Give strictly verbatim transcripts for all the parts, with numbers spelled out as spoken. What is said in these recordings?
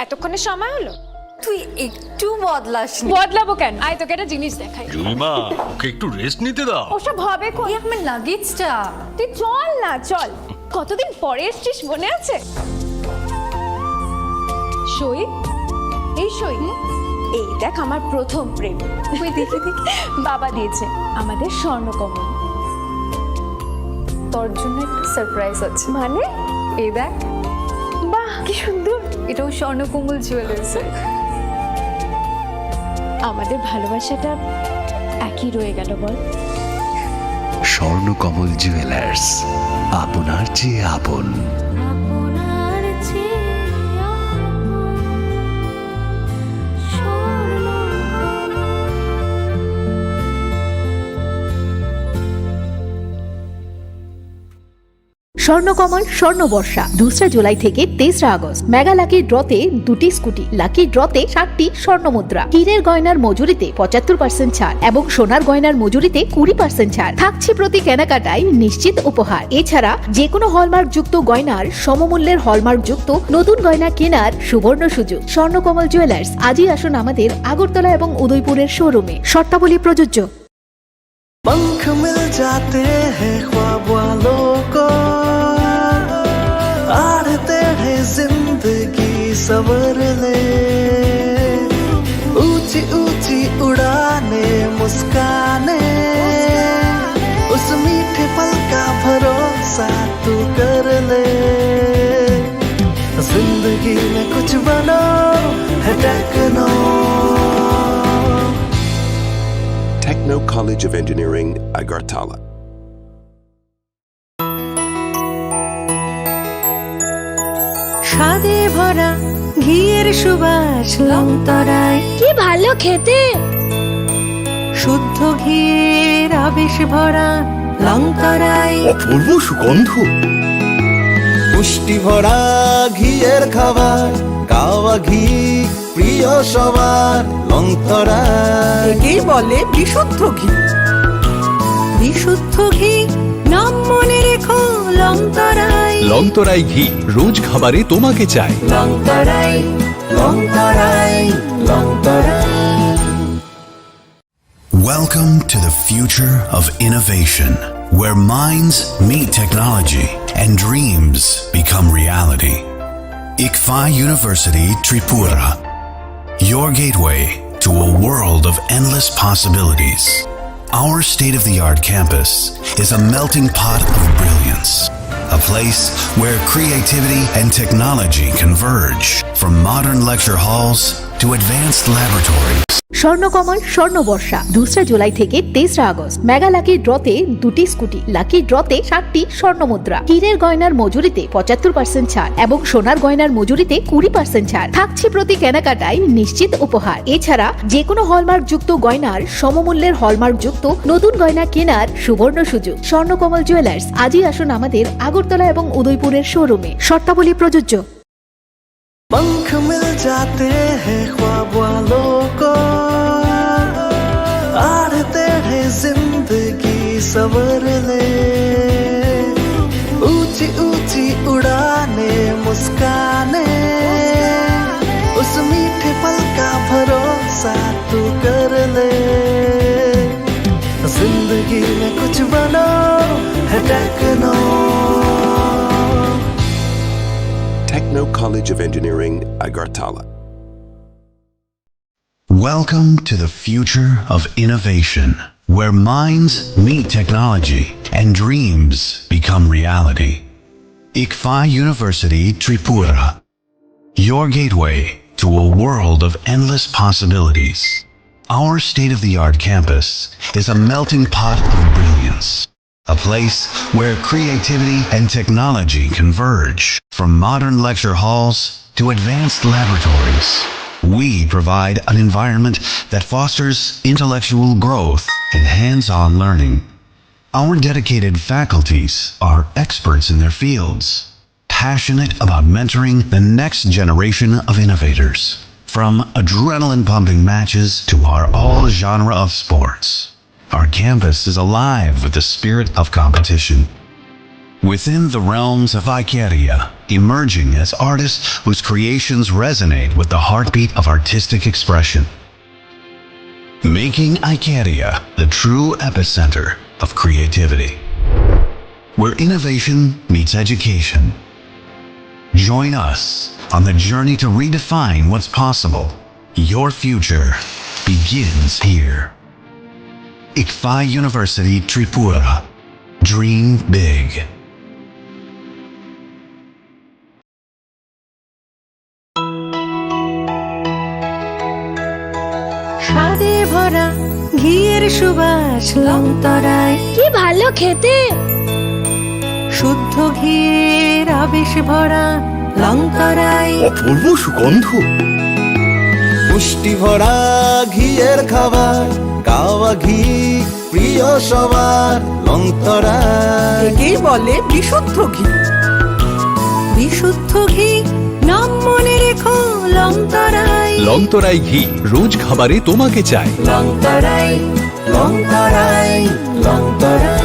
এতক্ষণে সময় হলো? তুই একটু বদলাসনি। বদলাবো কেন? আয়, তোকে একটা জিনিস দেখাই। জুলিমা, ওকে একটু রেস্ট নিতে দাও। ওসব হবে কোন? এই আমার লাগেজটা। তুই চল না, চল। কতদিন পরে এসছিস, মনে আছে? সই, এই সই। এই দেখ, আমার প্রথম প্রেম। ওই দেখে দেখে। বাবা দিয়েছে আমাদের স্বর্ণকমল। তোর জন্য একটা সারপ্রাইজ আছে। মানে? এই দেখ। বাহ, কি সুন্দর। এটাও স্বর্ণকমল জুয়েলার্সের। আমাদের ভালোবাসাটা একই রয়ে গেল, বল? স্বর্ণকমল জুয়েলার্স, আপনার চেয়ে আপন। আপনার চেয়ে আপন। স্বর্ণকমল স্বর্ণবর্ষা, দোসরা জুলাই থেকে তেসরা আগস্ট। মেগা লাকি ড্রতে দুটি স্কুটি, লাকি ড্রতে সাতটি স্বর্ণমুদ্রা, হীরের গয়নার মজুরিতে পঁচাত্তর পার্সেন্ট ছাড় এবং সোনার গয়নার মজুরিতে কুড়ি পার্সেন্ট ছাড় থাকছে। প্রতি কেনাকাটায় নিশ্চিত উপহার। এছাড়া যে কোনো হলমার্কযুক্ত গয়নার সমমূল্যের হলমার্কযুক্ত নতুন গয়না কেনার সুবর্ণ সুযোগ। স্বর্ণকমল জুয়েলার্স, আজই আসুন আমাদের আগরতলা এবং উদয়পুরের শোরুমে। শর্তাবলী প্রযোজ্য। पंख मिल जाते हैं ख्वाब वालों को, आड़ते हैं जिंदगी सवर ले। ऊंची ऊंची उड़ाने, मुस्काने, उस मीठे पल का भरोसा तू कर ले। जिंदगी में कुछ बनो है techno. Techno College of Engineering, Agartala. স্বাদে ভরা ঘিয়ের সুবাস লংতরায়। কি ভালো খেতে! শুদ্ধ ঘিয়ের আবেশ ভরা লংতরায়। অপূর্ব সুগন্ধ। পুষ্টি ভরা ঘিয়ের খাবার, গাওয়া ঘি প্রিয় সবার লংতরায়। একেই বলে বিশুদ্ধ ঘি। বিশুদ্ধ ঘি, নাম মনে রেখো লংতরায়। লংতরাই ঘি, রোজ খাবারে তোমাকে চাই। লংতরায়, লংতরায়, Longtharai. Welcome to the future of innovation, where minds meet technology and dreams become reality. Ikfa University Tripura, your gateway to a world of endless possibilities. Our state of the art campus is a melting pot of brilliance, a place where creativity and technology converge, from modern lecture halls to advanced laboratories. Swarnakamal স্বর্ণবর্ষা, দোসরা জুলাই থেকে তেসরা August. Mega lucky ড্রতে দুটি scooty, lucky ড্রতে সাতটি স্বর্ণমুদ্রা, হীরের গয়নার মজুরিতে পঁচাত্তর পার্সেন্ট ছাড় এবং সোনার গয়নার মজুরিতে কুড়ি পার্সেন্ট ছাড় থাকছে। প্রতি কেনাকাটায় নিশ্চিত উপহার। এছাড়া যে কোনো হলমার্কযুক্ত গয়নার সমমূল্যের হলমার্কযুক্ত নতুন গয়না কেনার সুবর্ণ সুযোগ। স্বর্ণকমল জুয়েলার্স, আজই আসুন আমাদের আগরতলা এবং উদয়পুরের শোরুমে। শর্তাবলী প্রযোজ্য। पंख मिल जाते हैं ख्वाब वालों को, आड़ते हैं जिंदगी सवर ले। ऊंची ऊंची उड़ाने, मुस्काने, उस मीठे पल का भरोसा तू कर ले। जिंदगी में कुछ बनो है techno. Techno College of Engineering, Agartala. Welcome to the future of innovation, where minds meet technology and dreams become reality. Ikfa University Tripura, your gateway to a world of endless possibilities. Our state of the art campus is a melting pot of brilliance, a place where creativity and technology converge, from modern lecture halls to advanced laboratories. We provide an environment that fosters intellectual growth and hands on learning. Our dedicated faculties are experts in their fields, passionate about mentoring the next generation of innovators. From adrenaline pumping matches to our all genre of sports, our campus is alive with the spirit of competition. Within the realms of Icaria, emerging as artists whose creations resonate with the heartbeat of artistic expression. Making Icaria the true epicenter of creativity, where innovation meets education. Join us on the journey to redefine what's possible. Your future begins here. Ikfa University Tripura. Dream big. স্বাদে ভরা ঘিয়ের সুবাস লংতরায়। কি ভালো খেতে! শুদ্ধ ঘিয়ের আবেশ ভরা লংতরায়। অপূর্ব সুগন্ধ। পুষ্টি ভরা ঘিয়ের খাবার, কাওয়া ঘি প্রিয় সবার লংতরায়। একেই বলে বিশুদ্ধ ঘি। বিশুদ্ধ ঘি, নাম মনে রেখো লংতরায়। লংতরাই ঘি, রোজ খাবারে তোমাকে চাই। লংতরায়, লংতরায়, Longtharai.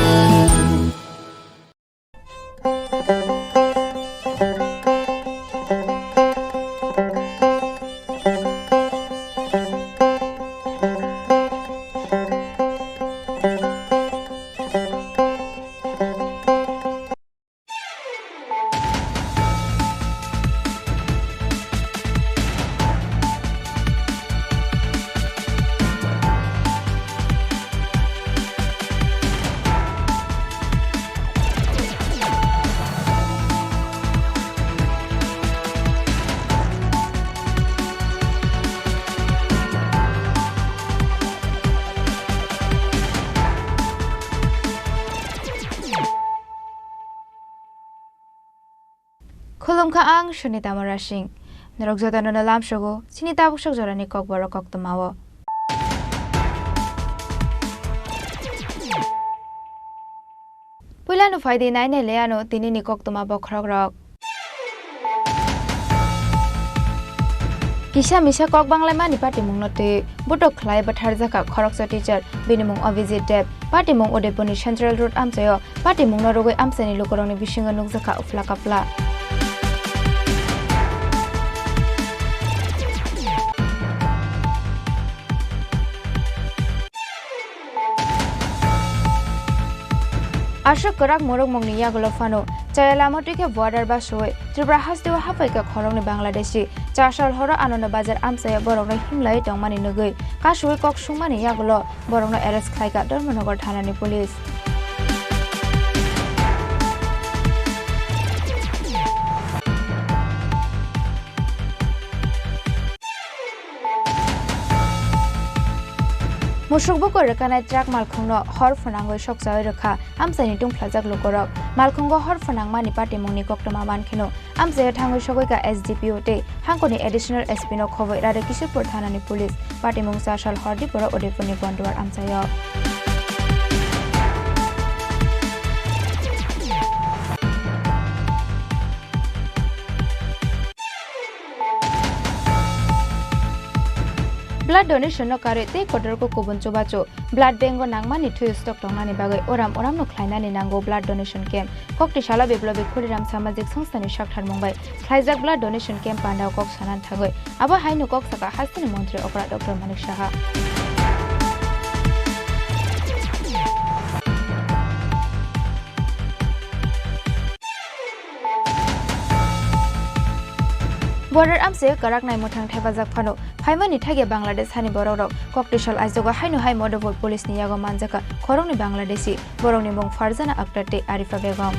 Khulumkha ang Sunita Murasing. Norok jotono no lamsogo chini tabuk sok jorani kokborok koktwmao. Puilano phaidi nainai le ano tinini koktwma bokhorokrok. Kisa misa kok banglaimani patimungno twi butok khlai bwtharjakha khoroksa teacher, bini mung Abhijit Deb. Patimung Udaipurni Central Road amchaio patimungno rwgwi amchaini lukurokni bisingo nukjakha uphla kapla. Aswk kwrak morokmungni yagulo phano chaya lama twi khe border basoi Tripura hasteo haphaikha khoroknwi Bangladeshi. Chasal horo Ananda Bazar amchaio borokno himlaiwi tongmani nugwi kasui kok sungmani yagulo borokno arrest khlaikha Dharmanagar thanani police. Musuk bukur rwkanai truck malkhungno hor phwnangwi sokchawi rwkha amchaini tungphlajak lukurok. Malkhungo hor phwnangmani patimungni koktwma mankheno amchaio thangwi sogwikha S D P O tei hangkoni additional S P no khobwi Radha Kishorpur thanani police. Patimung chasal hordi borok Udaipurni Bonduar amchaio. Blood donation no karwi tei kotorko kubun chubachu blood bank o nangmani thwi stock tongnani bagwi uram uram no khlainani nango blood donation camp. Kokti salo Biplobi Khuliram Samajik Songstha ni saktharmung bai khlaijak blood donation camp pandao kok sanani thangwi abo haino kok saka hasteni montri okra Doctor Manik Saha. Border amchaio kwrak nai mwthang thepajak phano phaimani thaikia Bangladesh hani borokrok koktisol aijago haino hai Madhupur police ni yago manjakha khoroknwi Bangladeshi, borokni mung Farzana Akhtar tei Arifa Begum.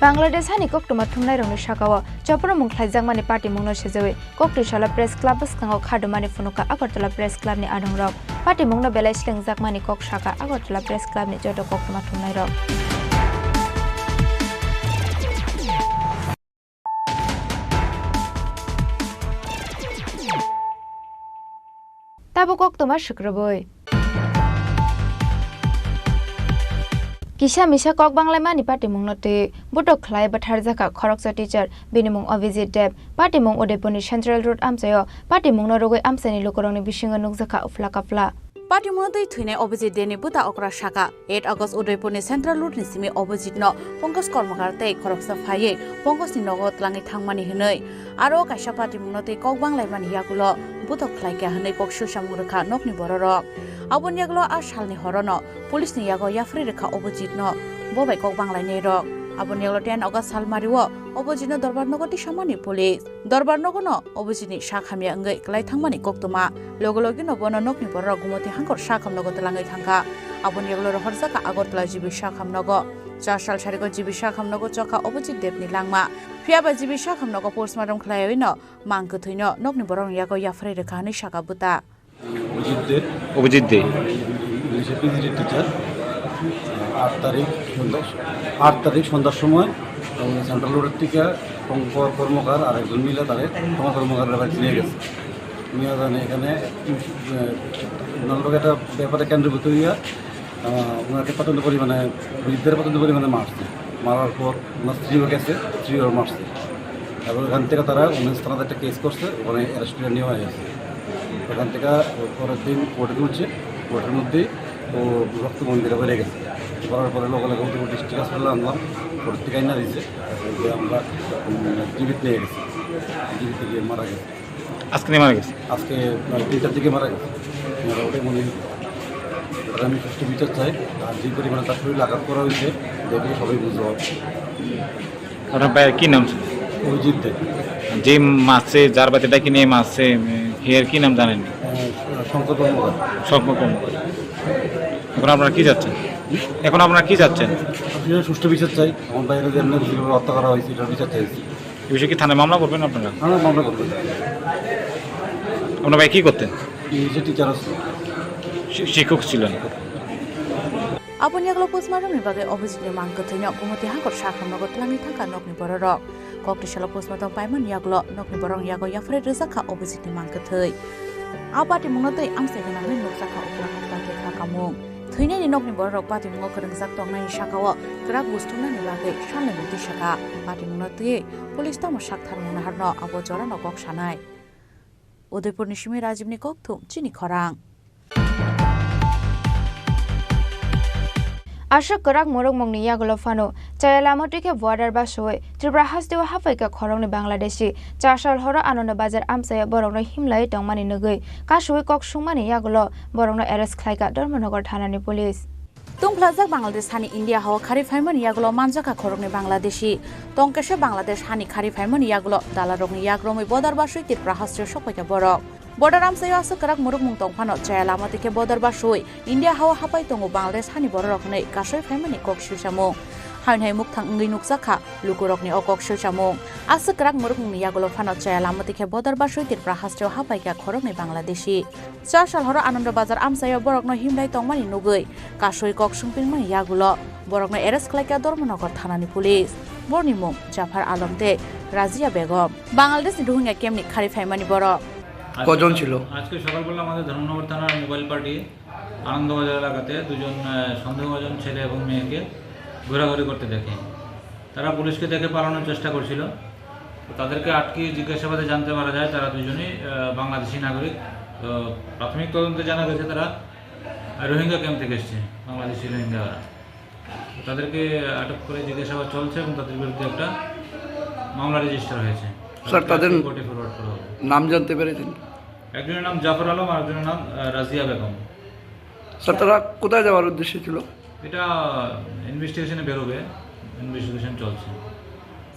Bangladesh hani koktwma thumnairokni sakao chopro mung khlaijakmani patimungno sejawi koktisolo Press Club bwskango khadumani phunukha Agartala Press Club ni adongrok. Patimungno belai slengjakmani kok sakha Agartala Press Club ni joto koktwma thumnairok. Tabuk koktwma swkrwbwi. Kisa misa kok banglaimani patimungno twi butok khlai bwtharjakha khoroksa teacher, bini mung Abhijit Deb. Patimung Udaipurni Central Road amchaio patimungno rwgwi amchaini lukurokni bisingo nukjakha uphla kaphla. Patimungno twi thwinai Abhijit Debni bwta okra saka, eight August Udaipurni Central Roadni simi Abhijitno Pankaj Kormakar tei khoroksa phaiwi Pankajni nogo twlangwi thangmani hwnwi. Aro kaisa patimungno twi kok banglaimani yagulo butok khlaikha hwnwi kok swsamung rwkha nokni bororok. Aboni yagulo a salni horono Police ni yago yapharwi rwkha Abhijit no, bo bai kok banglainai rok. Aboni yago ten August salmari o Abhijit no Dorbar nogo tisamani police. Dorbar nogo no Abhijit ni sak hamya wngwi kwlai thangmani koktwma. Logi logi no bono nokni borok Gumoti Hangkor sak hamnogo twlangwi thangkha. Aboni yago rohorjakha Agartala G B sak hamnogo. Char sal sarigo G B sak hamnogo chokha Abhijit Deb ni langma. Phiya ba G B sak hamnogo postmortem khlaiwi no mang kwthwi no nokni borok ni yago yapharwi rwkha hwnwi saka bwta. Abhijit দে। অভিজিৎ দে। ইংলিশে PGT teacher. আট তারিখ সন্ধ্যা, আট তারিখ সন্ধ্যার সময় আমাদের সেন্ট্রাল রোডের থেকে শঙ্কর কর্মকার আর একজন মিলে তারে শঙ্কর কর্মকারের বাড়িতে নিয়ে গেছে। নিয়ে যান এখানে, আহ, ওনার লোক একটা ব্যাপারে কেন্দ্রভূত হইয়া আহ, ওনাকে প্রচণ্ড পরিমাণে, বৃদ্ধের প্রচণ্ড পরিমাণে মারছে। মারার পর ওনার স্ত্রীও গেছে, স্ত্রীও মারছে। তারপর ওখান থেকে তারা উমেন্স থানাতে একটা কেস করছে, ওখানে অ্যারেস্ট করে নেওয়া হয়েছে। ওখান থেকে ও পরের দিন কোর্টে তুলছে, কোর্টের মধ্যেই ও রক্ত মন্দিরে বেড়ে গেছে। করার পরে লগে লগে ওদের ডিস্ট্রিক্ট হসপিটালে আনলাম, কোর্ট থেকে আইনা দিছে, যে আমরা, উম, জীবিত নিয়ে গেছি, জীবিত গিয়ে মারা গেছে। আজকে মারা গেছে? আজকে প্রায় তিনটার দিকে মারা গেছে। আমরা ওটাই মনে হয়। ওটার আমি সুষ্ঠু বিচার চাই। আর যে পরিমাণে তার শরীরে আঘাত করা হয়েছে, দেখলে সবাই বুঝতে পারবে। আপনার ভাইয়ের কি নাম ছিল? অভিজিৎ দে। যে মারছে, যার বাড়িতে ডাকি নিয়ে মারছে, উম, হের কি নাম জানেন? আহ, শঙ্কর কর্মকার। শঙ্কর কর্মকার। এখন আপনারা কি চাচ্ছেন? এখন আপনারা কি চাচ্ছেন? আসলে সুষ্ঠু বিচার চাই। আমার ভাইয়ের যে এমনি হত্যা করা হয়েছে, এটার বিচার চাইছি। এই বিষয়ে কি থানায় মামলা করবেন আপনারা? হ্যাঁ, মামলা করবেন। আপনার ভাই কি করতেন? ইংলিশে টিচার আছে। শি-, শিক্ষক ছিলেন। Aboni yagulo postmortem ni bagwi Abhijit ni mang kwthwino Gumoti Hangkor sakhamnogo twlangwi thangkha nokni bororok. Kok tisalo postmortem paimani yagulo nokni borokni yago yapharwi rwjakha Abhijit ni mang kwthwi. A patimungno twi amchai gwnangwi nukjakha uphla kaphla khe kha kamung. Thwinani nokni bororok patimungo kwrwngjak tongnaini sakao kwrak busthumnani bagwi sanlaimung tisakha. Patimungno twiwi police tamo sak tharmung naharno abo jorano kok sanai. Udaipurni simi Rajibni kokthum chini khorang. Aswk kwrak mwrwkmungni yagulo phano chaya lama twi khe border basoi Tripura hasteo haphaikha khoroknwi Bangladeshi. Char sal horo Anando Bazar amchaio borokno himlaiwi tongmani nugwi kasui kok sungmani yagulo borokno arrest khlaikha Dharmanagar thanani police. Tungphlajak Bangladesh hani India hao khari phaimani yagulo manjakha khoroknwi Bangladeshi. Tongkesa Bangladesh hani khari phaimani yagulo dalarokni yak romwi border basui Tripura hasteo sokpaikha borok. Border amchaio aswk kwrak mwrwkmung tong phano chaya lama twi khe border basui India hao hapai tongo Bangladesh hani bororok hwnwi kasui phaimani kok swichamung. Haino hai mukthang wngwi nukjakha lukurokni o kok swichamung. Aswk kwrak mwrwkmungni yagulo phano chaya lama twi khe border basui Tripura hasteo hapaikha khoroknwi Bangladeshi. Char sal horo Anando Bazar amchaio borokno himlai tongmani nugwi kasui kok swngpingmani yagulo borokno arrest khlaikha Dharmanagar thanani police. Borokni mung Jafar Alam tei Razia Begum. Bangladeshni Rohingya campni khari phaimani borok. আজকে কজন স-, ছিল? আজকে সকালবেলা আমাদের ধর্মনগর থানার mobile party Anandabazar এলাকাতে দুজন, আহ, সন্দেহভাজন ছেলে এবং মেয়েকে ঘোরাঘুরি করতে দেখে। তারা পুলিশকে দেখে পালানোর চেষ্টা করছিল। তো তাদেরকে আটকে জিজ্ঞাসাবাদে জানতে পারা যায় তারা দুজনেই, আহ, বাংলাদেশি নাগরিক। তো প্রাথমিক তদন্তে জানা গেছে তারা, আহ, রোহিঙ্গা ক্যাম্প থেকে এসছে, বাংলাদেশি রোহিঙ্গারা। তাদেরকে আটক করে জিজ্ঞাসাবাদ চলছে এবং তাদের বিরুদ্ধে একটা মামলা রেজিস্টার হয়েছে। স্যার, তাদের কোর্টে ফরওয়ার্ড করা হবে। নাম জানতে পেরেছেন? একজনের নাম জাফর আলম আর একজনের নাম, আহ, রাজিয়া বেগম। স্যার, তারা কোথায় যাওয়ার উদ্দেশ্যে ছিল? এটা ইনভেস্টিগেশনে বেরোবে, ইনভেস্টিগেশন চলছে।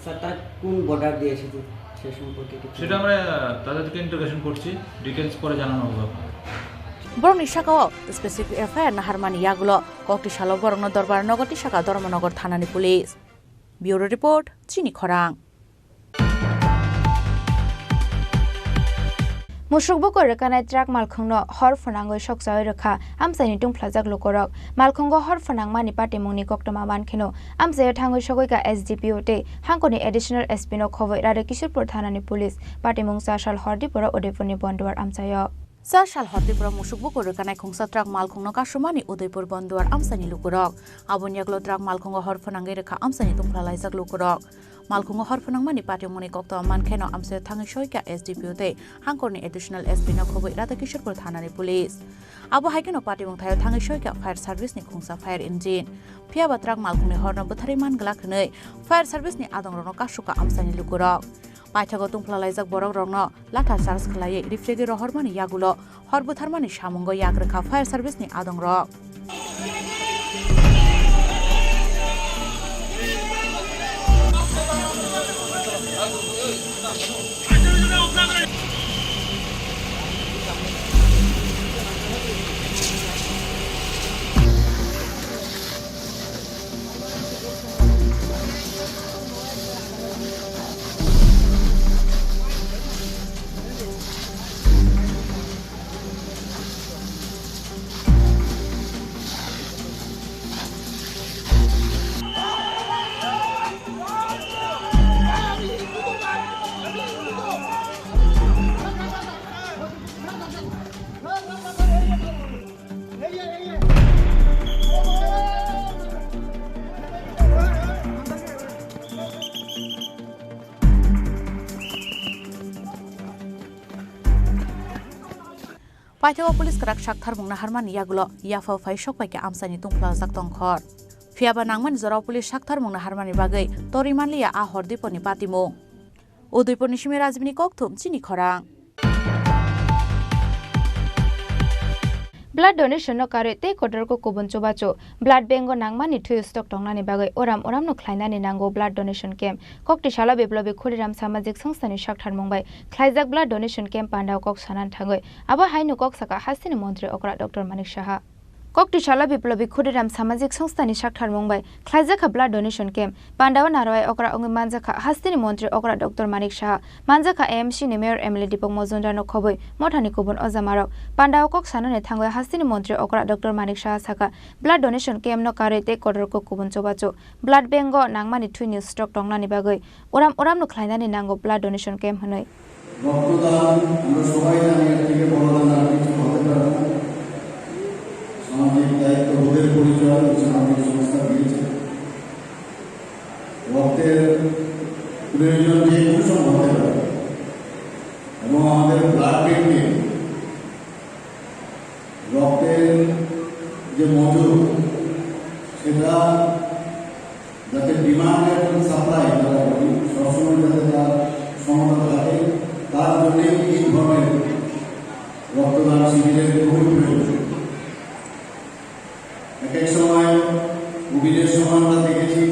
স্যার, তারা কোন বর্ডার দিয়ে এসেছে সে সম্পর্কে কিছু সেটা আমরা, আহ, তাদেরকে ইন্টারোগেশন করছি, ডিটেলস পরে জানানো হবে আপনাদের। Borokni sakao specific F I R naharmani yagulo kokti salo borokno Dorbar nogo tisakha Dharmanagar thanani police. Bureau report, chini khorang. Musuk bukur rwkanai truck malkhungno hor phwnangwi sokchawi rwkha amchaini tungphlajak lukurok. Malkhungo hor phwnangmani patimungni koktwma mankheno amchaio thangwi sogwikha S D P O tei hangkoni additional S P no khobwi Radha Kishorpur thanani police. Patimung char sal hordi borok Udaipurni Bonduar amchaio. Cha sal hor Tripura musuk bukur rwkanai khungsa truck malkhungno kasumani Udaipur Bonduar amchaini lukurok. Aboni yagulo truck malkhungo hor phwnangwi rwkha amchaini tungphla laijak lukurok. Malkhungo hor phwnangmani patimungni koktwma mankheno amchaio thangwi soikha S D P O tei Hangkorni Additional S P no khobwi Radhakishorpur thanani police. Abo hai kheno patimung thaio thangwi soikha fire service ni khungsa fire engine. Phiyaba truck malkhungni horno bwtharwi man glak hwnwi fire service ni adongrokno kasukha amchaini lukurok. Paithago tungphla laijak borokrokno latha charge khwlaiwi rifrigwi rohormani yagulo hor bwtharmani samungo yak rwkha fire service ni adongrok. Paithago police kwrak saktharmung naharmani yagulo yapha phai sokpaikha amchaini tungphla jak tongkhor. Phiyaba nangmani jorao police saktharmung naharmani bagwi torwi manliya a hor diponi patimung. Udaipurni simi Rajibini kokthum chini khorang. Blood donation no karwi tei kotorkuk kubun chubachu. Blood bank o nangmani thwi stock tongnani bagwi uram uram no khlainani nango blood donation camp. Koktwi salo Biplobi Khudiram Samajik Songstha ni saktharmung bai khlaijak blood donation camp pandao kok sanani thangwi. Abo hai no kok saka hasteni montri okra Doctor Manik Saha. Koktwi salo Biplobi Khudiram Samajik Songstha ni saktharmung bai khlaijakha blood donation camp. Pandao narwai okra wngwi manjakha hasteni montri okra Doctor Manik Saha, manjakha A M C ni mayor M L A Deepak Majumdar no khobwi mothani kubun ojamarok. Pandao kok sanani thangwi hasteni montri okra Doctor Manik Saha sakha, blood donation camp no karwi tei kotorkuk kubun chubachu. Blood bank o nangmani thwini stock tongnani bagwi uram uram no khlainani nango blood donation camp hwnwi. রক্তদান আমরা সবাই জানি, এর থেকে বড় দান আর কিছু হতে পারে না। সামাজিক দায়িত্ববোধের পরিচয় এই সামাজিক সংস্থা দিয়েছে। রক্তের প্রয়োজন যে কোনো সময় হতে পারে এবং আমাদের ব্লাড ব্যাংকে রক্তের যে মজুদ, সেটা যাতে ডিমান্ড এবং সাপ্লাই, যারা বলি, সবসময় যাতে তার সমতা থাকে, তার জন্যই এই ধরনের রক্তদান শিবিরের খুবই প্রয়োজন। এক এক সময় কোভিডের সময় আমরা দেখেছি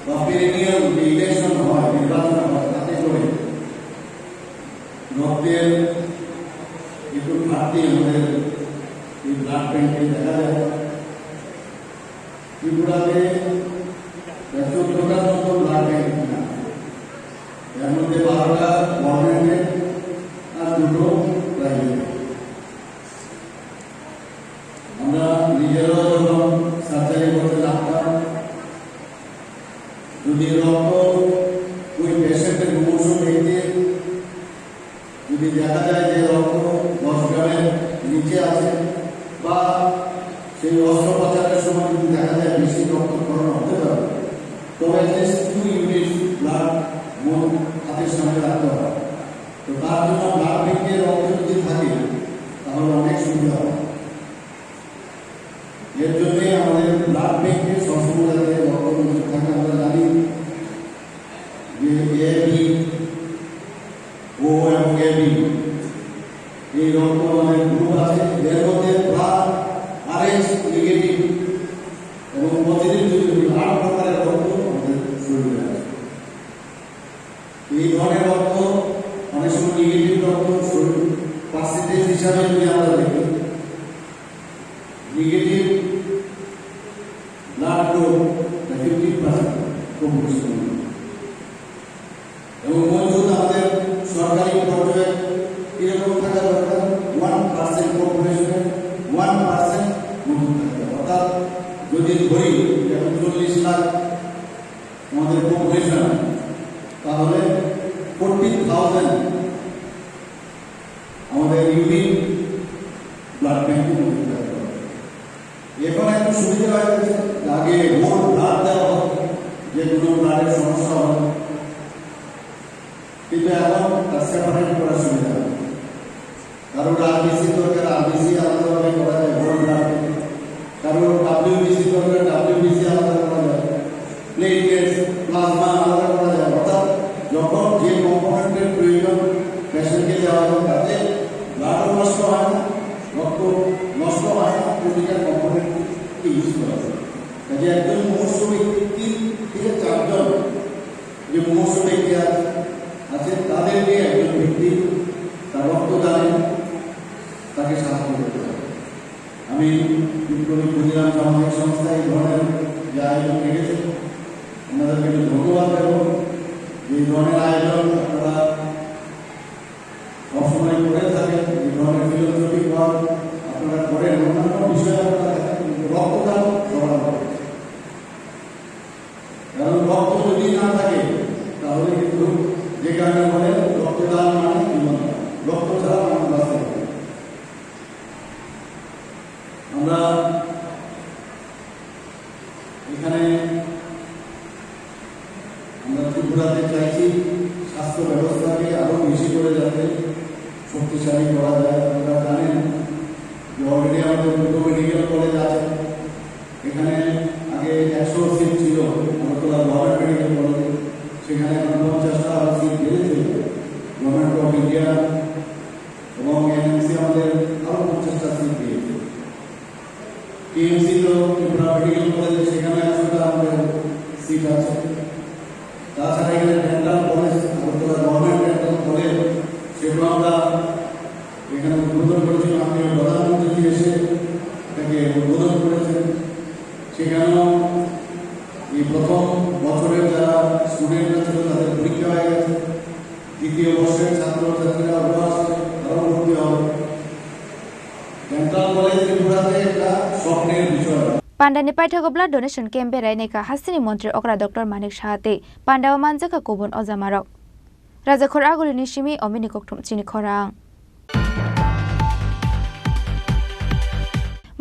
বা পেরিনিয়াল যে ইলেকশন হয়, নির্বাচন হয়, তাতে করে রক্তের একটু ঘাটতি আমাদের এই ব্লাড ব্যাংকে দেখা যায়। ত্রিপুরাতে প্রায় চোদ্দটার মতো ব্লাড ব্যাংক আছে। এর মধ্যে বারোটা গভর্নমেন্টের আর দুটো প্রাইভেট। আমরা নিজেরাও যখন সার্জারি করতে লাগতাম, যদি রক্ত ওই পেশেন্টের মুমূর্ষু ব্যক্তির যদি দেখা যায় যে রক্ত দশ গ্রামের নিচে আছে বা সেই অস্ত্রোপচারের সময় যদি দেখা যায় বেশি রক্তক্ষরণ হতে পারে, তবে at least two units blood মন হাতের সামনে রাখতে হয়। তো তার জন্য ব্লাড ব্যাংকে রক্ত যদি থাকে, তাহলে অনেক সুবিধা হয়। এর জন্যই আমাদের ব্লাড ব্যাংকে সবসময় যাতে রক্ত মজুদ থাকে। আমরা জানি যে এ বি, ও এবং এ বি, এই রক্ত আমাদের গ্রুপ আছে, এর মধ্যে ব্লাড আর এইচ নেগেটিভ এবং পজিটিভ যদি হই, আট প্রকারের রক্ত আমাদের শরীরে আছে। এই ধরনের রক্ত অনেক সময় নেগেটিভ রক্ত শরীর পার্সেন্টেজ হিসাবে যদি আমরা দেখি, নেগেটিভ ব্লাড গ্রুপ প্রায় ফিফটিন পার্সেন্ট পপুলেশন। এবং মজুদ আমাদের সরকারি পর্যায়ে কিরকম থাকা দরকার? ওয়ান পার্সেন্ট পপুলেশনের ওয়ান পার্সেন্ট মজুদ থাকতে হবে। অর্থাৎ যদি ধরি এখন চল্লিশ লাখ আমাদের পপুলেশন, তাহলে ফোরটিন থাউজেন্ড ইউরিন ব্লাড ব্যাংকে মধ্যে এখন একটু সুবিধা হয়ে গেছে। আগে হোল ব্লাড দেওয়া হতো, যে কোনো ব্লাডের সমস্যা হলে, কিন্তু এখন তার সেপারেট করার সুবিধা হয়। কারোর আরবিসি দরকার, আরবিসি আলাদাভাবে করা যায়, হোল ব্লাড। কারোর ডাব্লিউবিসি দরকার, ডাব্লিউবিসি আলাদা করা যায়। প্লেটলেটস, প্লাজমা আলাদা করা যায়। অর্থাৎ যখন যে কম্পোনেন্টের প্রয়োজন পেশেন্টকে দেওয়া হয়, তাতে ব্লাডও নষ্ট হয় না, রক্ত নষ্ট হয় না, প্রতিটা কম্পোনেন্ট ইউজ করা যায়। কাজে একজন মুমূর্ষু ব্যক্তি তিন থেকে চারজন যে মুমূর্ষু ব্যক্তি আছে, আছে, তাদেরকে একজন ব্যক্তি তার রক্তদানে তাকে সাহায্য করতে হবে। আমি বিপ্লবী ক্ষুদিরাম সামাজিক সংস্থা এই ধরনের যে আয়োজন রেখেছে, ওনাদেরকে আমি ধন্যবাদ দেব। এই ধরনের আয়োজন আপনারা সবসময় করে থাকেন, এই ধরনের ফিলান্থ্রপিক ওয়ার্ক আপনারা করেন, অন্যান্য বিষয়ে আপনারা দেখেন, কিন্তু রক্তদান সবার আগে। কারণ রক্ত যদি না থাকে, তাহলে কিন্তু যে কারণে বলে রক্তদান মানে জীবন দান। রক্ত ছাড়া মানুষ বাঁচতে পারে না। আমরা এখানে আমরা ত্রিপুরাতে চাইছি স্বাস্থ্য ব্যবস্থাকে আরো বেশি করে যাতে শক্তিশালী করা যায়। আপনারা জানেন যে already আমাদের দুটো মেডিকেল কলেজ আছে। এখানে আগে একশো সিট ছিল আগরতলা গভর্নমেন্ট মেডিকেল কলেজে, সেখানে এখন পঞ্চাশটা সিট বেড়েছে। গভর্নমেন্ট অফ ইন্ডিয়া এবং এনএমসি আমাদের আরো পঞ্চাশটা সিট দিয়েছে। টিএমসি তো ত্রিপুরা মেডিকেল কলেজে, সেখানে একশোটা আমাদের সিট আছে। তাছাড়া এখানে dental college, Agartala government dental college, সেগুলো আমরা এখানে উদ্বোধন করেছি। মাননীয় প্রধানমন্ত্রী এসে এটাকে উদ্বোধন করেছেন। সেখানেও এই প্রথম বছরের যারা স্টুডেন্টরা ছিল, তাদের পরীক্ষা হয়ে গেছে। দ্বিতীয় বর্ষের ছাত্রছাত্রীরা ওরা আসছে, তারাও ভর্তি হবে। ডেন্টাল কলেজ ত্রিপুরাতে একটা স্বপ্নের বিষয়। Pandani paithago blood donation camp berai naikha hasteni montri okra Doctor Manik Saha tei pandao manjakha kubun ojamarok. Rajakhor Agulini simi omini kokthum chini khorang.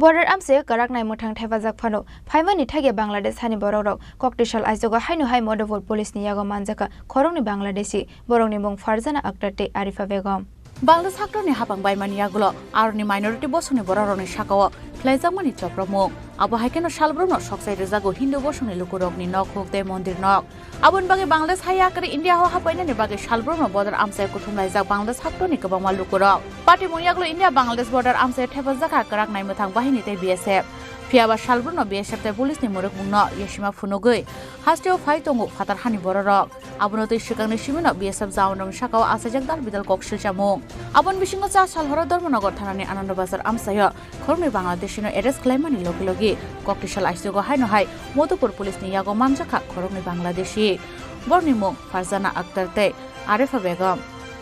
Border amchai kwrak nai mwthang thepajak phano phaimani thaiga Bangladesh hani borokrok koktisal aichugo haino hai Madhupur police ni yago manjakha khoroknwi Bangladeshi, borokni mung Farzana Akhtar tei Arifa Begum. Bangladesh haktorni hapang baimani yagulo aroni minority bosongni bororokni sakao khlaijakmani chopropmung. Abo hai kheno salbrumno sokchai rwjago Hindu bosongni lukurokni nok huk tei mondir nok. Aboni bagwi Bangladesh hai yakarwi India o hapainani bagwi salbrumno bodor amchai kuthumlaijak Bangladesh haktorni kwbangma lukurok. Patimung yagulo India Bangladesh border amchai thepajak kha kwrak nai mwthang bahini tei B S F. Phiyaba salbrumno B S F tei police ni mwrwkmungno yasima phunugwi hasteo phai tongo phatar hani bororok. Abono twi swkangni simino B S F jawanrokni sakao achaijak dal bidal kok silchamung. Aboni bisingo cha sal horo Dharmanagar thanani Ananda Bazar amchaio khoroknwi Bangladeshino arrest khlaimani logi logi koktisal aichugo haino hai Madhupur police ni yago manjakha khoroknwi Bangladeshi. Borokni mung Farzana Akhtar tei Arifa Begum.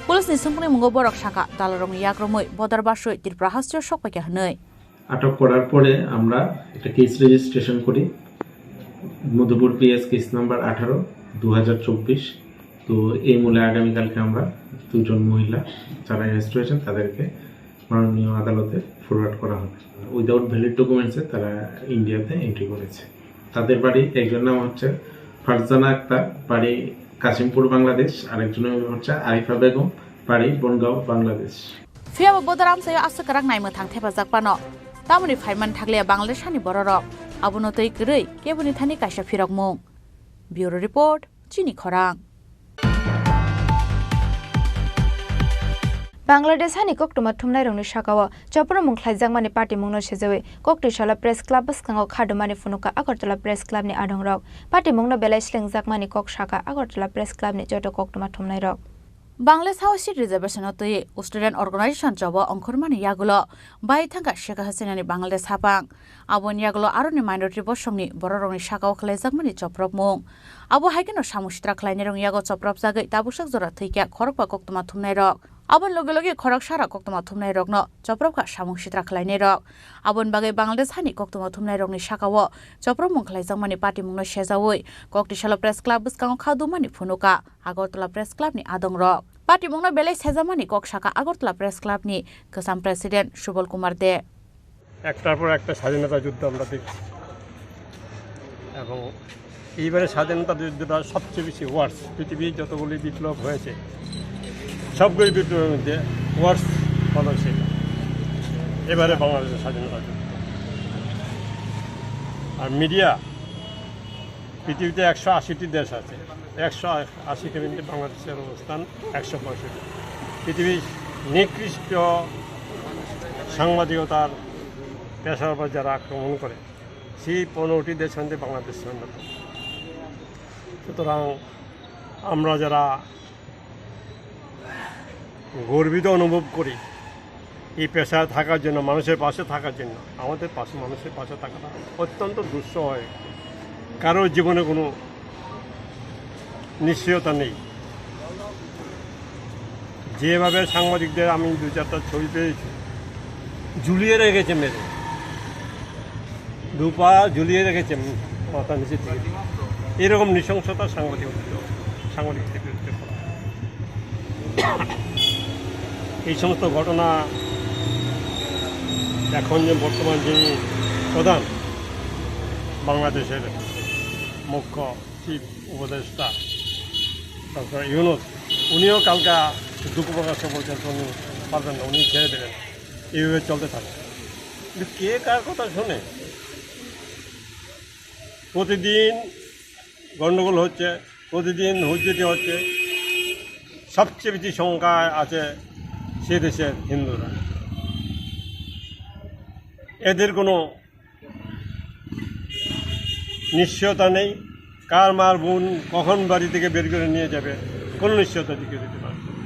Police ni sumkni mungo borok sakha, dalarokni yakromwi bodor baswi Tripura hasteo sokpaikha hwnwi. আটক করার পরে আমরা একটা case registration করি, Madhupur PS case number আঠারো, দু হাজার চব্বিশ। তো এই মূলে আগামীকালকে আমরা দুজন মহিলা যারা অ্যারেস্ট হয়েছেন তাদেরকে মাননীয় আদালতে ফরওয়ার্ড করা হবে। উইদাউট ভ্যালিড ডকুমেন্টসে তারা ইন্ডিয়াতে এন্ট্রি করেছে। তাদের বাড়ি, একজন নাম হচ্ছে ফারজানা আক্তার, বাড়ি কাশিমপুর, বাংলাদেশ, আরেকজন হচ্ছে আরিফা বেগম, বাড়ি বনগাঁও, Bangladesh. Phiyaba bodor amchaio aswk kwrak nai mwthang thepajak phano tamoni phaiman thakliya Bangladesh hani bororok. Abono twi kwrwi keboni thani kaisa phirokmung. Bureau Report, Chini Khorang. Bangladesh hani koktwma thumnairokni sakao chopropmung khlaijakmani patimungno sejawi Koktisalo Press Club bwskango kha dumani phunukha Agartala Press Clubni adongrok. Patimungno belai slengjakmani kok sakha Agartala Press Clubni joto koktwma thumnairok. Bangladesh hao seat reservation-o twi student organization chobo ongkhormani yagulo bai thangkha Sheikh Hasinani Bangladesh hapang. Aboni yagulo aroni minority bosongni bororokni sakao khlaijakmani chopropmung. Abo hai kheno samung sitra khlainairokni yago chopropjagwi tabuksak jora thwikha khorokba koktwma thumnairok. Aboni loge loge khorok sara koktwma thumnairokno chopropkha samung sitra khlainairok. Aboni bagwi Bangladesh hani koktwma thumnairokni sakao chopropmung khlaijakmani patimungno sejawi Koktisalo Press Club bwskango kha dumani phunukha Agartala Press Clubni adongrok. Patimungno belai sejamani kok saka Agartala Press Club ni kwcham President Subal Kumar De. একটার পর একটা স্বাধীনতা যুদ্ধ আমরা দেখছি, এবং এইবারে স্বাধীনতা যুদ্ধটা সবচেয়ে বেশি ওয়ার্স। পৃথিবীর যতগুলি বিপ্লব হয়েছে, সবগুলি বিপ্লবের মধ্যে ওয়ার্স হলো সেটা। এবারে বাংলাদেশের স্বাধীনতা যুদ্ধ। আর মিডিয়া, পৃথিবীতে একশো আশিটি দেশ আছে, একশো আশিটির মধ্যে বাংলাদেশের অবস্থান একশো পঁয়ষট্টি। পৃথিবীর নিকৃষ্ট সাংবাদিকতার পেশার উপর যারা আক্রমণ করে, সেই পনেরোটি দেশের মধ্যে বাংলাদেশ অন্যতম। সুতরাং আমরা যারা গর্বিত অনুভব করি এই পেশায় থাকার জন্য, মানুষের পাশে থাকার জন্য। আমাদের পাশে, মানুষের পাশে থাকাটা অত্যন্ত দুঃসহ হয়। কারোর জীবনে কোনো নিশ্চয়তা নেই। যেভাবে সাংবাদিকদের আমি দু চারটা ছবি পেয়েছি, ঝুলিয়ে রেখেছে মেরে, দুপা ঝুলিয়ে রেখেছে মাথা নিচে থেকে। এরকম নৃশংসতা সাংবাদিক, সাংবাদিকদের বিরুদ্ধে করা হয়। এই সমস্ত ঘটনা এখন যে বর্তমান যিনি প্রধান, বাংলাদেশের মুখ্য চিফ উপদেষ্টা ডক্টর ইউনূস, উনিও কালকা দুঃখ প্রকাশ করে বলছেন, উনি পারবেন না, উনি ছেড়ে দেবেন, এইভাবে চলতে থাকে। কিন্তু কে কার কথা শুনে? প্রতিদিন গণ্ডগোল হচ্ছে, প্রতিদিন হুজ্জুতি হচ্ছে। সবচেয়ে বেশি শঙ্কায় আছে সে দেশের হিন্দুরা। এদের কোনো নিশ্চয়তা নেই। কার মার বোন কখন বাড়ি থেকে বের করে নিয়ে যাবে, কোনো নিশ্চয়তা দিকে দিতে পারছে না।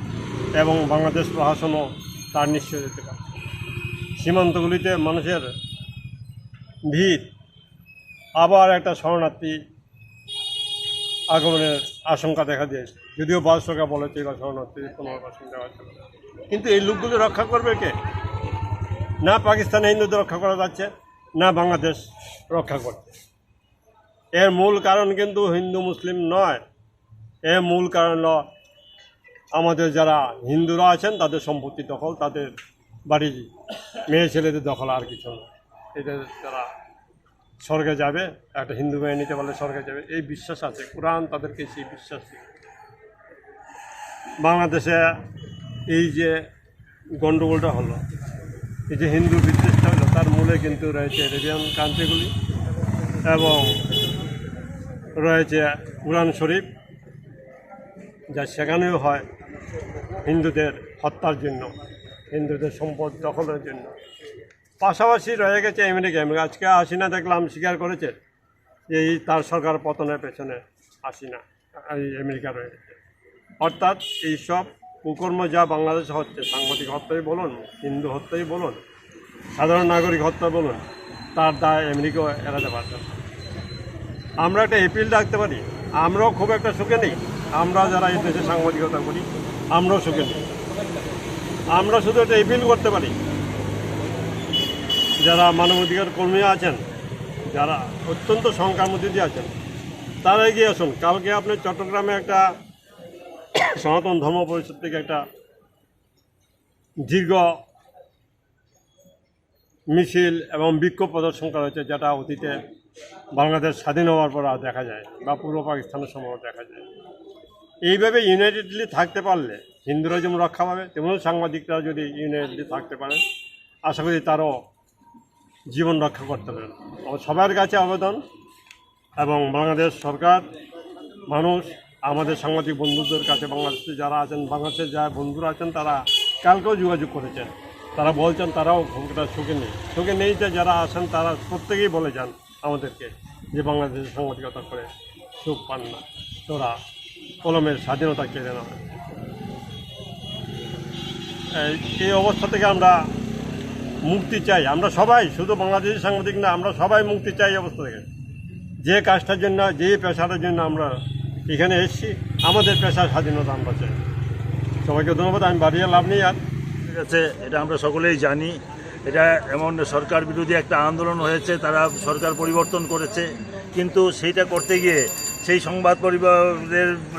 এবং বাংলাদেশ প্রশাসনও তার নিশ্চয়তা দিতে পারছে না। সীমান্তগুলিতে মানুষের ভিড়, আবার একটা শরণার্থী আগমনের আশঙ্কা দেখা দিয়েছে, যদিও ভারত সরকার বলেছে এবার শরণার্থী পুনর্বাসন দেওয়া হচ্ছে। কিন্তু এই লোকগুলি রক্ষা করবে কে? না পাকিস্তানে হিন্দুদের রক্ষা করা যাচ্ছে, না বাংলাদেশ রক্ষা করছে। এর মূল কারণ কিন্তু হিন্দু মুসলিম নয়, এর মূল কারণ হলো আমাদের যারা হিন্দুরা আছেন তাদের সম্পত্তি দখল, তাদের বাড়ি মেয়ে ছেলেদের দখল, আর কিছু নয়। এটা তারা স্বর্গে যাবে, একটা হিন্দু মেয়ে নিতে পারলে স্বর্গে যাবে, এই বিশ্বাস আছে। কোরআন তাদেরকে সেই বিশ্বাস দিয়েছে। বাংলাদেশে এই যে গণ্ডগোলটা হলো, এই যে হিন্দু বিদ্বেষটা হলো, তার মূলে কিন্তু রয়েছে এরেবিয়ান কান্ট্রিগুলি এবং রয়েছে কোরআন শরীফ, যা সেখানেও হয় হিন্দুদের হত্যার জন্য, হিন্দুদের সম্পদ দখলের জন্য। পাশাপাশি রয়ে গেছে আমেরিকা। আমেরিকা আজকে হাসিনা দেখলাম স্বীকার করেছে যে এই তার সরকার পতনের পেছনে হাসিনা, এই আমেরিকা রয়ে গেছে। অর্থাৎ এইসব কুকর্ম যা বাংলাদেশে হচ্ছে, সাংবাদিক হত্যাই বলুন, হিন্দু হত্যাই বলুন, সাধারণ নাগরিক হত্যা বলুন, তার দায় আমেরিকাও এড়াতে পারবে না। আমরা একটা অ্যাপিল ডাকতে পারি, আমরাও খুব একটা সুখে নেই। আমরা যারা এই দেশে সাংবাদিকতা করি, আমরাও সুখে নেই। আমরা শুধু একটা অ্যাপিল করতে পারি, যারা মানবাধিকার কর্মী আছেন, যারা অত্যন্ত শঙ্কার মধ্যে দিয়ে আছেন, তারা এগিয়ে আসুন। কালকে আপনি চট্টগ্রামে একটা সনাতন ধর্ম পরিষদ থেকে একটা দীর্ঘ মিছিল এবং বিক্ষোভ প্রদর্শন করা হয়েছে, যেটা অতীতে বাংলাদেশ স্বাধীন হওয়ার পর আর দেখা যায় বা পূর্ব পাকিস্তানের সময় দেখা যায়। এইভাবে ইউনাইটেডলি থাকতে পারলে হিন্দুরা যেমন রক্ষা পাবে, তেমন সাংবাদিকরা যদি ইউনাইটেডলি থাকতে পারেন, আশা করি তারও জীবন রক্ষা করতে পারেন। আমার সবার কাছে আবেদন, এবং বাংলাদেশ সরকার, মানুষ, আমাদের সাংবাদিক বন্ধুদের কাছে, বাংলাদেশে যারা আছেন, বাংলাদেশে যারা বন্ধুরা আছেন, তারা কালকেও যোগাযোগ করেছেন। তারা বলছেন তারাও খুব একটা সুখে নেই। সুখে নেই যে যারা আছেন, তারা প্রত্যেকেই বলে যান আমাদেরকে যে বাংলাদেশে সাংবাদিকতা করে সুখ পান না, তোরা কলমের স্বাধীনতা কেড়ে নেওয়া হয়েছে। এই, এই অবস্থা থেকে আমরা মুক্তি চাই। আমরা সবাই, শুধু বাংলাদেশি সাংবাদিক না, আমরা সবাই মুক্তি চাই এই অবস্থা থেকে। যে কাজটার জন্য, যে পেশাটার জন্য আমরা এখানে এসেছি, আমাদের পেশার স্বাধীনতা আমরা চাই। সবাইকে ধন্যবাদ। আমি বাড়িয়ে লাভ নেই আর। ঠিক আছে, এটা আমরা সকলেই জানি। এটা এমন সরকার বিরোধী একটা আন্দোলন হয়েছে, তারা সরকার পরিবর্তন করেছে, কিন্তু সেইটা করতে গিয়ে সেই সংবাদ পরিবারের, আহ,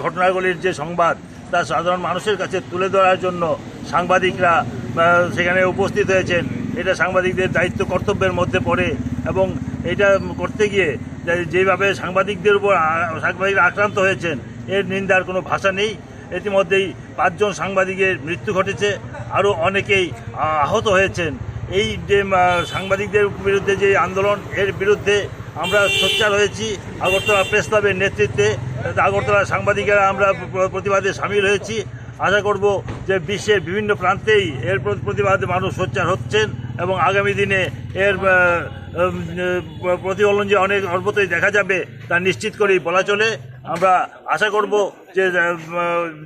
ঘটনাগুলির যে সংবাদ, তা সাধারণ মানুষের কাছে তুলে ধরার জন্য সাংবাদিকরা, আহ, সেখানে উপস্থিত হয়েছেন। এটা সাংবাদিকদের দায়িত্ব কর্তব্যের মধ্যে পড়ে এবং এটা করতে গিয়ে যে-, যেভাবে সাংবাদিকদের উপর আ-, সাংবাদিকরা আক্রান্ত হয়েছেন, এর নিন্দার কোনো ভাষা নেই। ইতিমধ্যেই পাঁচজন সাংবাদিকের মৃত্যু ঘটেছে, আরও অনেকেই, আহ, আহত হয়েছেন। এই যে, আহ, সাংবাদিকদের বিরুদ্ধে যে আন্দোলন, এর বিরুদ্ধে আমরা সোচ্চার হয়েছি আগরতলা প্রেস ক্লাবের নেতৃত্বে। আগরতলা সাংবাদিকেরা আমরা প্র-, প্রতিবাদে সামিল হয়েছি। আশা করব যে বিশ্বের বিভিন্ন প্রান্তেই এর প্র-, প্রতিবাদে মানুষ সোচ্চার হচ্ছেন এবং আগামী দিনে এর, আহ, উম, আহ, প্রতিফলন যে অনেক সর্বত্রই দেখা যাবে, তা নিশ্চিত করেই বলা চলে। আমরা আশা করব যে, আহ,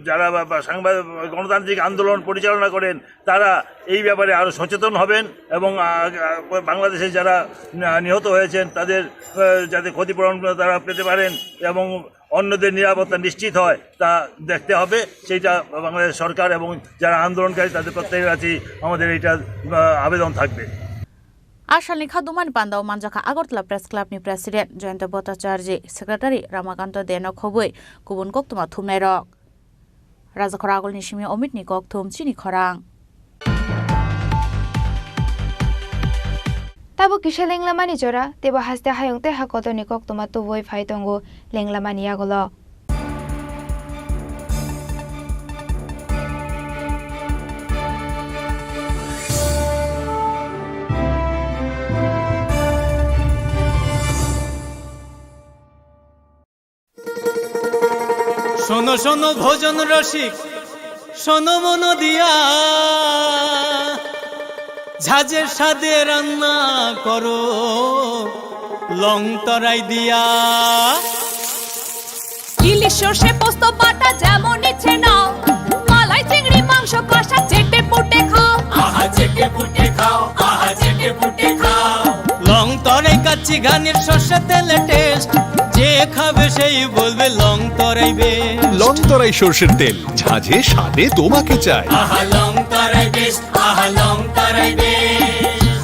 যারা বা, বা সাংবাদিক, গণতান্ত্রিক আন্দোলন পরিচালনা করেন, তারা এই ব্যাপারে আরো সচেতন হবেন এবং, আহ, আহ, বাংলাদেশে যারা, আহ, নিহত হয়েছেন, তাদের, আহ, যাতে ক্ষতিপূরণ তারা পেতে পারেন এবং অন্যদের নিরাপত্তা নিশ্চিত হয়, তা দেখতে হবে। সেইটা বাংলাদেশ সরকার এবং যারা আন্দোলনকারী, তাদের প্রত্যেকের কাছেই আমাদের এইটা, আহ, আবেদন থাকবে। A salni kha dumani panda o manjakha Agartala Press Club ni President Jayanta Bhattacharjee, Secretary Ramakanto Deno khobwi kubun koktwma thumnairok. Rajakhor Agulni simi Omitni kokthum chini khorang. Tabuk kisa lenglamani jora, teibo haste hayung tei hakotorni koktwma tubui phai tongo lenglamani yagulo. শোনো শোনো ভোজন রসিক, শোনো মন দিয়া, ঝাঁঝের স্বাদে রান্না করো লং তরাই দিয়া। ইলিশ সর্ষে পোস্ত বাটা যেমন ইচ্ছে নাও, মালাই চিংড়ি মাংস কষা চেটে পুটে খাও। আহা চেটে পুটে খাও, আহা চেটে পুটে খাও। লং তরাই কাচ্চি ঘানির সর্ষে তেলে টেস্ট, যে খাবে সেই বলবে লং তরাই বেস্ট। লং তরাই সর্ষের তেল, ঝাঁঝে স্বাদে তোমাকে চাই। আহা লং তরাই বেস্ট, আহা লং তরাই বেস্ট।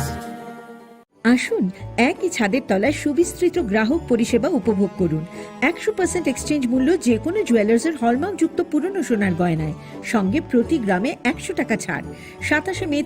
আসুন, একই ছাদের তলায় সুবিস্তৃত গ্রাহক পরিষেবা উপভোগ করুন। একশো পার্সেন্ট এক্সচেঞ্জ মূল্য যে কোনো জুয়েলার্সের হলমার্কযুক্ত পুরনো সোনার গয়নায়, সঙ্গে প্রতি গ্রামে একশো টাকা ছাড়। সাতাশে মে